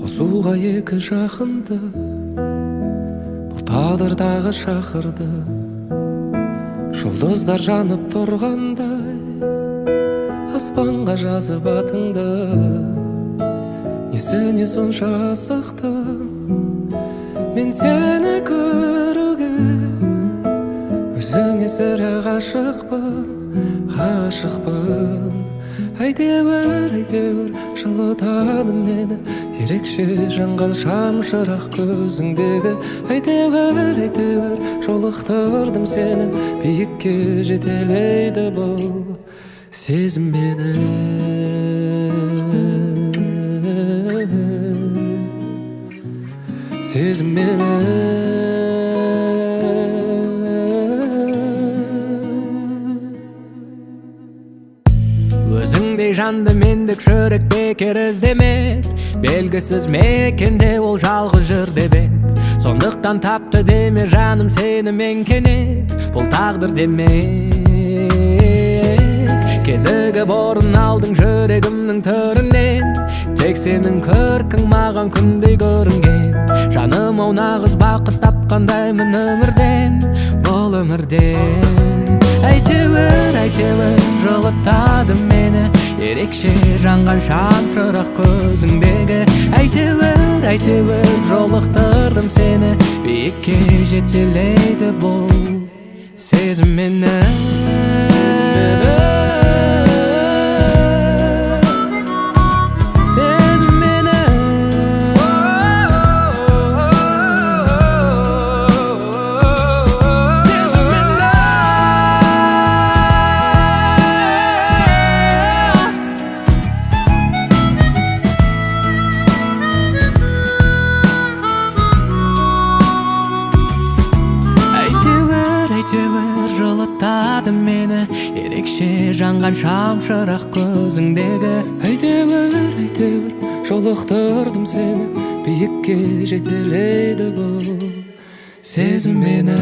Қосуға екі жақынды бұл тағдыр тағы шақырды. Жұлдыздар жанып тұрғандай аспанға жазып атыңды. Несіне сонша асықтым мен сені көруге? Өзіңе сірә ғашықпын, ғашықпын. Әйтеуір, әйтеуір жылытады мені ерекше жанған шамшырақ көзіңдегі. Әйтеуір, әйтеуір жолықтырдым сені, биікке жетелейді бұл сезім мені. Сезім мені. Өзіңдей жанды мендік жүрек бекер іздемеді, белгісіз мекенде ол жалғыз жүр деп еді. Сондықтан тапты деме жаным сені мен кенет, бұл тағдыр демек. Кезігіп орын алдың жүрегімнің төрінен, тек сенің көркің маған күндей көрінген. Жаным ау, нағыз бақыт тапқандаймын өмірден, бұл өмірден. Әйтеуір, әйтеуір жылытады мені ерекше жанған шамшырақ көзіңдегі. Әйтеуір, әйтеуір жолықтырдым сені, биікке жетелейді бұл сезім мені. Сезім мені. Сезім мені. Сезім мені. Әйтеуір, әйтеуір жылытады мені ерекше жанған шамшырақ көзіңдегі. Әйтеуір, әйтеуір жолықтырдым сені, биікке жетелейді бұл сезім мені.